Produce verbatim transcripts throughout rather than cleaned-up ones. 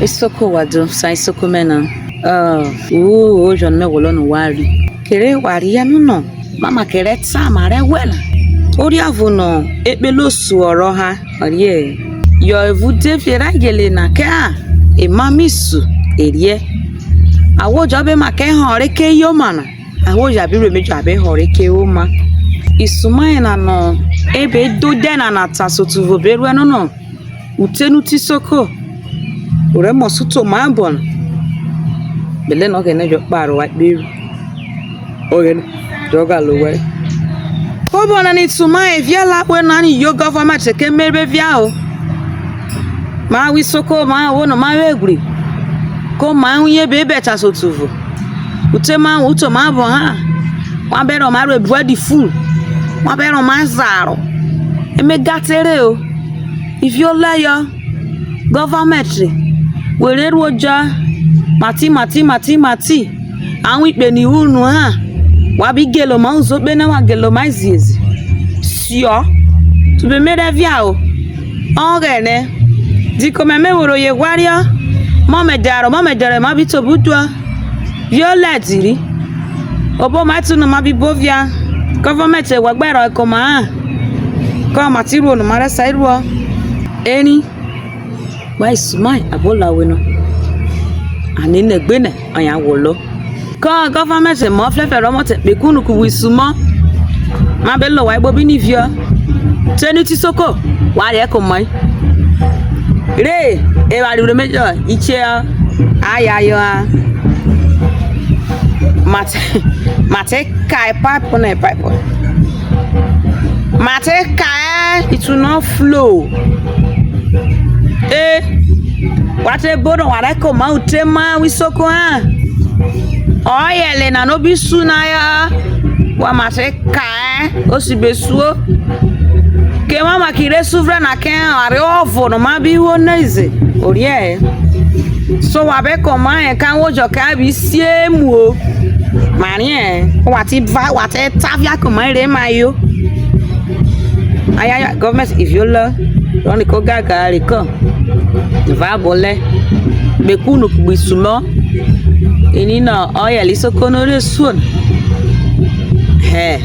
Isoko wa do sa isoko me na. Ah, uh, ojo no me gwolo no wa ri. Kere wa ri ya no no. Mama kere ta ma re we na. Ori avo no ekpele osu oro ha. Orie. Yo evu de vie ra gele na ke a. E ma mi su erie. Awo jo be ma ke ho re ke yo ma na. Ahwo ya bi ru emejo abe họre ke oma. Isumai na no ebe do de na na ta so tu vo be ruẹ no no. Utenu ti soko. Ore mo su to ma bon. Bele no gene jo kparo wa kperu. Ogen jo ga lo we. Ko bona ni tuma e via la we na ni yo government ke merbe via o. Ma wi soko ma wo no ma we gri. Ko ma un ye be beta so tu vo. Ute ma uto ma bo ha. Wa be ro ma ro ebuadi full. Wa be ro ma zaro. Eme gatere o. Ivio layo. Government re. Were ruo ja. Mati, mati, mati, mati. Awon ikpe ni unu ha. Wa bi gelo ma uzo kpe na wa gelo ma iziezi. Sio. Tu be mere via o. Oghene. Diko me me woro ye gwario. Mo me daro, mo me daro, ma bi to buduo. Violet ri. Obo ma tunu ma bi bovia. Government e wa gbero e koma ha. Ko ma ti ruo no ma resa iruo. Eni. Wa isumai abola we no. Ani ne gbe ne aya wolo. Ko government e mo flefe ro mo te pe kunu ku wi sumo. Ma be lo wa igbo bi ni vio. Tenu ti soko. Wa re ko mai. Re, e wa ri ure mejo, iche o, aya yo a. Mate, mate kai pipe na pipe. Mate kai, it will not flow. Eh, what a bodo, what I come out, ma, wi soko ha. Oyele na no bi su na ya. Wa mate kai, o si be suo. Ke mama ki re suvre na ke are ovo no ma bi wo na ize. Orie. So wa be ko ma e ka wo jo ka bi sie mu o. Mari e. Wa ti va, wa te ta via ko ma re ma yo. Aya ya government if you love. Roni ko gaga re ko. Va bole. Be kunu ku bi sumo. Ini no oyele isoko no re suon. He.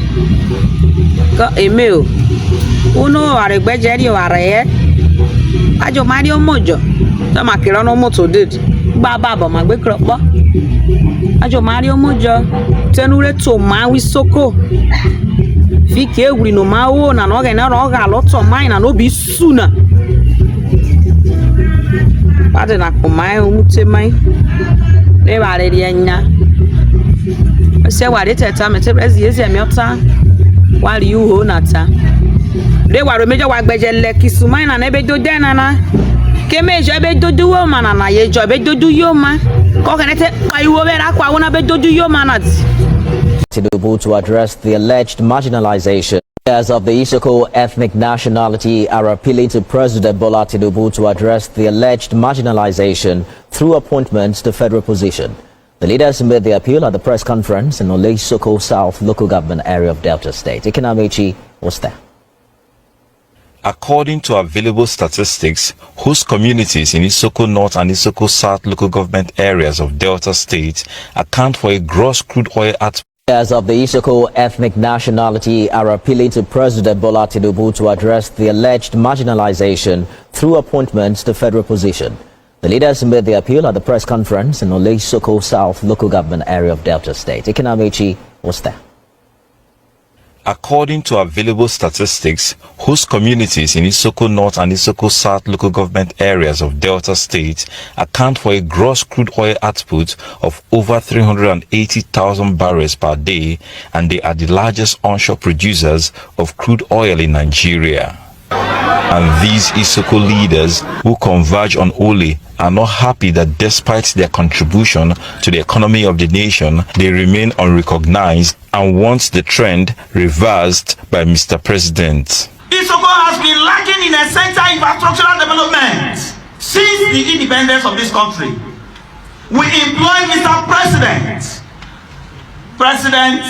Ko eme o. Uno oware gbeje ri oware ye. Ajo ma ri omojo. To ma kiro no moto did. Gba babo ma gbe kro kpo. Ajo ma ri omojo. Tenu re to ma wi soko. Fiki ewri no ma wo na no gene ro ga lo to mai na no bi su na. Pade na ko mai o mute mai. Re wa re ri enya. Se wa re te ta me te re zi ezi emi ota. Wa ri uho na ta. Re wa ro mejo wa gbeje le ki su mai na ne be do de na na. Ke me jo be do du wo ma na na ye jo be do du yo ma. Ko kene te pa iwo be ra kwa wo na be do du yo ma na di. Tinubu to address the alleged marginalization. Leaders of the Isoko ethnic nationality are appealing to President Bola Tinubu to address the alleged marginalization through appointments to federal position. The leaders made the appeal at the press conference in Ole Isoko South local government area of Delta State. Ikenamichi was there. According to available statistics, host communities in Isoko North and Isoko South local government areas of Delta State account for a gross crude oil output. Leaders of the Isoko ethnic nationality are appealing to President Bola Tinubu to address the alleged marginalization through appointments to federal position. The leaders made the appeal at the press conference in Ole Isoko South local government area of Delta State. Ikenamichi was there. According to available statistics, host communities in Isoko North and Isoko South local government areas of Delta State account for a gross crude oil output of over three hundred and eighty thousand barrels per day, and they are the largest onshore producers of crude oil in Nigeria. And these Isoko leaders who converge on Ole are not happy that despite their contribution to the economy of the nation, they remain unrecognized and want the trend reversed by Mister President. Isoko has been lacking in essential infrastructural development since the independence of this country. We implore Mister President, President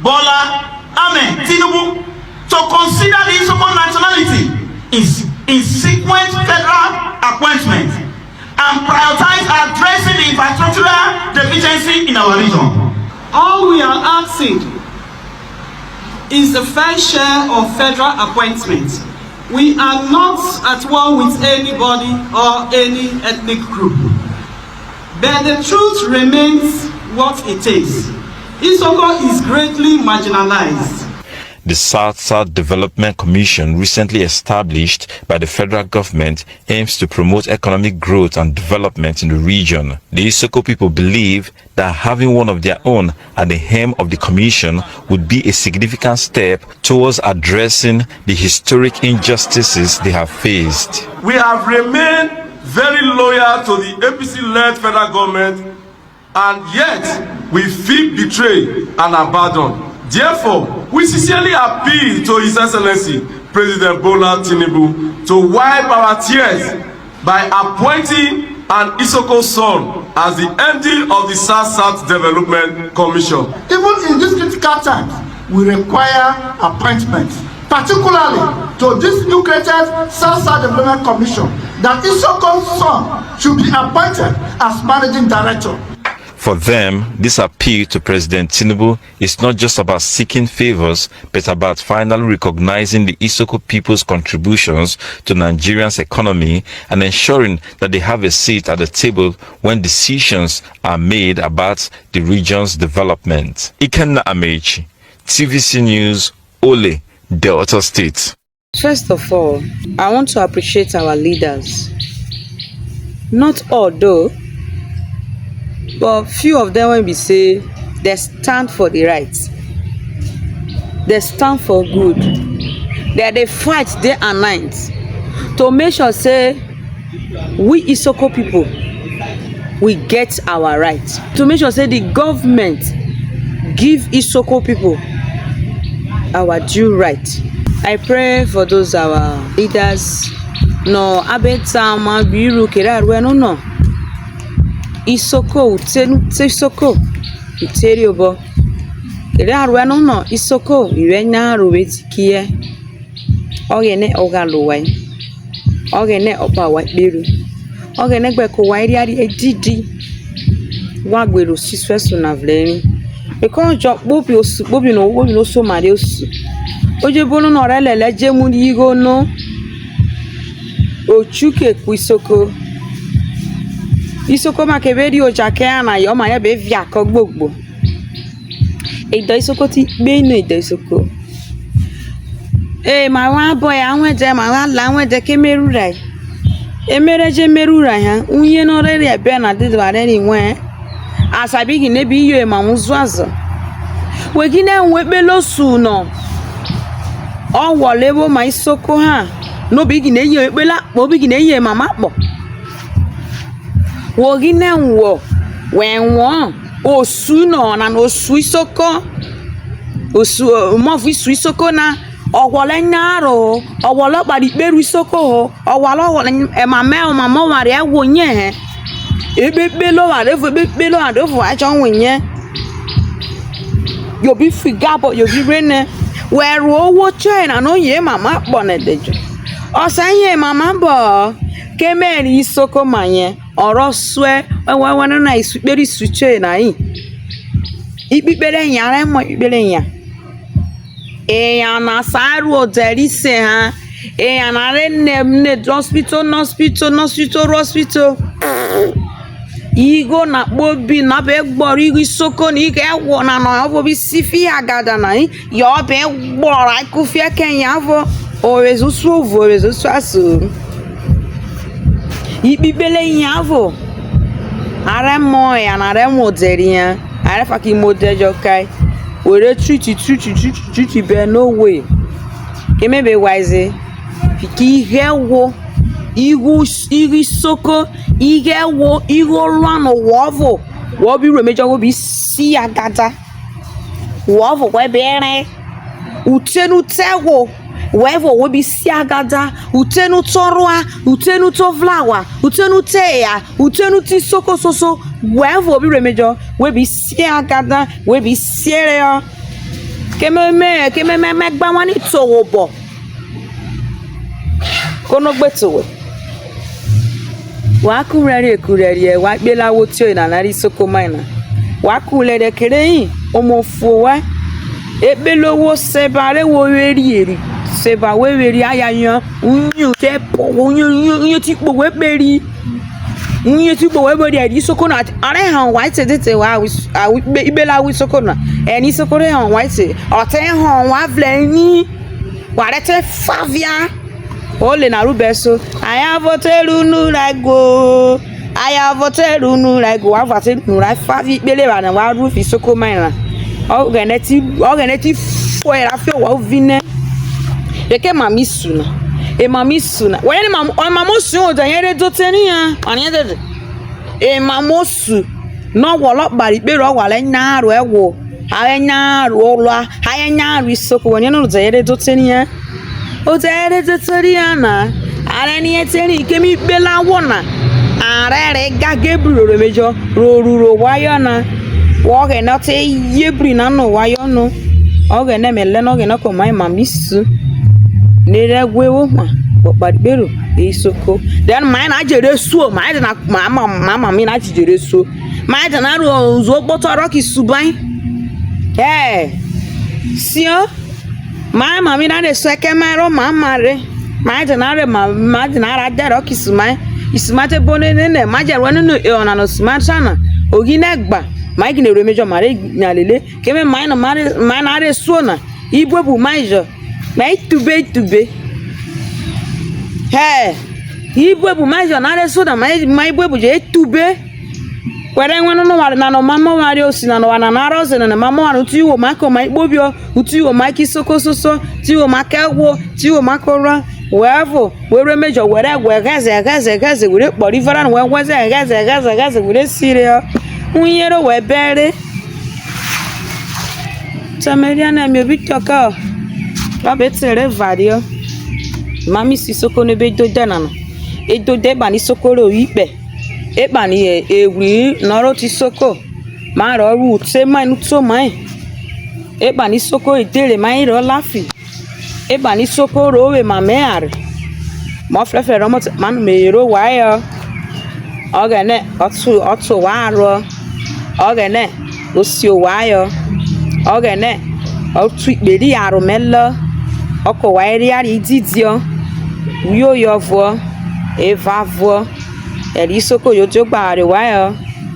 Bola Ahmed Tinubu, to consider the Isoko nationality in, in sequent federal appointment and prioritize addressing the infrastructural deficiency in our region. All we are asking is the fair share of federal appointments. We are not at war with anybody or any ethnic group. But the truth remains what it is. Isoko is greatly marginalized. The South-South Development Commission, recently established by the federal government, aims to promote economic growth and development in the region. The Isoko people believe that having one of their own at the helm of the commission would be a significant step towards addressing the historic injustices they have faced. We have remained very loyal to the A P C-led federal government, and yet we feel betrayed and abandoned. Therefore, we sincerely appeal to His Excellency President Bola Tinubu to wipe our tears by appointing an Isoko son as the M D of the South-South Development Commission. Even in these critical times, we require appointments, particularly to this new created South-South Development Commission, that Isoko's son should be appointed as managing director. For them, this appeal to President Tinubu is not just about seeking favors, but about finally recognizing the Isoko people's contributions to Nigeria's economy and ensuring that they have a seat at the table when decisions are made about the region's development. Ikenna Amaechi, T V C News, Ole, Delta State. First of all, I want to appreciate our leaders. Not all though, but few of them will be say they stand for the right. They stand for good. They, they fight day and night to make sure say we Isoko people, we get our right. To make sure say the government give Isoko people our due right. I pray for those our leaders. No, abe ta ma biru kere arue no no. Isoko utenu te Isoko uteri obo. Kere arue no no Isoko iwe nya ro we ti kie. Ọghẹnẹ ọ ghale owai, Ọghẹnẹ ọ kpa wai kperu, Ọghẹnẹ gbe kẹ owai riariẹ didi. Wa gbe ro si suẹso na vrẹ ri, because ojo kpobi osu kpobi no ohwo kpobi no so ma re osu. O je bono no ọ rẹ lẹlẹ je mu igho no, o chuke kpo isoko. Isoko ma ke be ri oja kẹ ana yọ, ọma yọ be via kọ gbogbo. Edọ isoko ti kpe ino edọ isoko. E ma wa bọ ya wẹn dẹ, ma wa la wẹn dẹ ke me rura. Emere je me rura ha, uye no re ri ẹbẹ na dede wa rẹ ri wẹn. A sa bi ghine bi yo emamọ uzuazo. We gine wẹn ekpele osu no ọ ghwọlọ ewo ma isoko ha, no bi ghine yo ekpele akpọ, bi ghine yo emamọ akpọ. Wo ghine wo, wẹ wọn. Osu no nana osu isoko. Osu, eh, umọvo isu isoko na. Ọ ghwọlọ ẹnyaro, ọ ghwọlọ kpare ikperu isoko ho. Ọ ghwọlọ, ọ ghwọlọ emamọ, omamọ oware ẹghwo yen he. Ekpekpele oware evo, ekpekpele oware evo, a jọ we yen. Yo bi figa bọ, yo bi rene. Wẹ ru ohwo tioyena no ye emamọ akpọ na ẹdẹjọ. Ọ sa ye emamọ akpọ, ke me ri isoko ma yen. Ọ rọ suẹ, wẹwẹ wẹwẹ nana isu ikpere isu tioyena yin. Ikpikpere yan, a rẹ mọ ikpikpere yan. Eyan na sa ru odẹ ri se ha. Eyan na re ne, ne hospital, no hospital, no hospital, ru hospital. Igho na kpobi na be gbọrọ igho isoko na, igho ẹghwọ na, na ọvo bi si fi agada na, i, yọ be gbọrọ ikufie kẹ eyan ọvo. Oweze usu ovo, oweze usu aso. Ikpikpele yan ọvo. A rẹ mọ eyan na, a rẹ mọ odẹ rian, a rẹ fa ki mu odẹ jọ kai. Were treat, treat, treat, treat be no way. Ke me be wise. Fiki igho ẹghwo, igho, igho isoko, igho ẹghwo, igho orua no wọ ọvo, wọ bi ru emejo, wọ bi si agada. Wọ ọvo wọ be rẹ. Utenu te ẹghwo, wọ ọvo wọ bi si agada. Utenu te orua, utenu te ovlawa, utenu te eya, utenu te isoko soso, wọ ọvo bi ru emejo, wọ bi si agada, wọ bi si ereyọ. Keme me, keme me, me gba wani te owhe obọ. Kono gbe te owhe. Wa kurhẹriẹ kurhẹriẹ, wa kpele ahwo tiọyena na ri isoko mai na. Wa kurhẹriẹ kere hi, omo fuo wẹ. Ekpele ohwo seba re wo vwe rieri, seba we vwe ri aya yan, uyo te po, uyo, uyo, uyo ti kpo we kperi. Uyo ti kpo we kperi, eri isoko na, a re họn wa te dede wa, awi, awi kpe, ikpele ahwo isoko na, eri isoko re họn wa te, ọ te họn wa vrẹ ri, wa re te favia. Ole na rube so. Aya vo te ru unu ra egu. Aya vo te ru unu ra egu. Wa va te ru unu ra fa vi ikpele wa na, wa ru fi isoko mai na. Ọghẹnẹ ti, Ọghẹnẹ ti fo era fi owọ uvine. Reke emamo isu na. Emamo isu na. Were ni emamo, emamo osu odẹ yen re do te ri ya. Ani dede. Emamo osu. No wọlọ kpare ikpe rọ ghware nya aro ẹghwo, aye nya aro olua, aye nya aro isoko, wọ riẹn nẹ odẹ yẹrẹ do te riẹn. Odẹ yẹrẹ do te riẹn na, a rẹ riẹn te ri keme ikpele awọ na, a rẹ rẹ gaga ebru roro emejo, ro ru ro wayọ na, wọ Ọghẹnẹ ọ te ye ebru na no wayọ no. Ọghẹnẹ mẹ lẹ nẹ Ọghẹnẹ ọ kẹ omai emamo isu, ne rẹ ghwe wo hwa, wọ kpare ikpe ro, e isoko. Then mai na je re suo, mai de na, ma, ma, ma, ma mi na ti je re suo. Mai de na ro uzo okpoto ro ki subai. Eh. Sio. Mai ma mi na re so eke mai ro ma ma re. Mai de na re ma, mai de na ra de ro ki su mai. Isu mai te bo ne ne ne, ma je ro ne ne e ona no su mai sa na. Ogi ne gba. Mai gine ro emejo ma re nya lele. Keme mai na ma re, mai na re suo na. Ibuebu mai jo. Mai tube, tube. He. Ibuebu mai jo na re suo na, mai, mai ibuebu je tube. Were wene no ware na no mama ware osi na no wa na na ro ze na mama ware uti wo ma ko mai kpobio, uti wo ma ki soko soso, ti wo ma ke wo, ti wo ma ko ra. Wherever, were me jo, were, were gheze, gheze, gheze, were kpori vara no we gheze, gheze, gheze, gheze, were sire. Unyero we bere. Samaria na mi obi koko. Wa be tere vario. Mami si soko ne be do de na no. E do de ba ni soko ro ikpe. Epani ewri no ro ti soko, ma ro ru te mai nu to mai. Epani soko edhere mai ro lafi. Epani soko ro we ma me are. Mo frefre ro mo te ma nu me ro wa yo. Ọghẹnẹ, ọ tu, ọ tu wa aro. Ọghẹnẹ, o si owai ọ. Ọghẹnẹ, ọ tu ikperi aro me lọ. Ọ ko wa eria ri ididiọ. Uyoyo vuọ. Eva vuọ. Ẹri isoko yo jogba ghare owai ọ.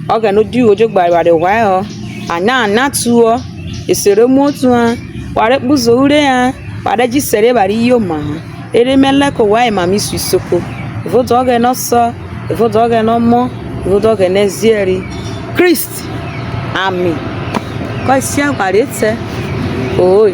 Ọghẹnẹ odi wo jogba ghare owai ọ. Ana ana tuọ. Esere muotu ha. Wa re kpuzo ure ha. Wa re ji sere epha ri yoma ha. Ere me le ko wa ema mi su isoko. Evo do Ọghẹnẹ ọsọ, evo do Ọghẹnẹ ọmọ, evo do Ọghẹnẹ zieri. Christ. Amen. Ko isi agbara ete. Oi.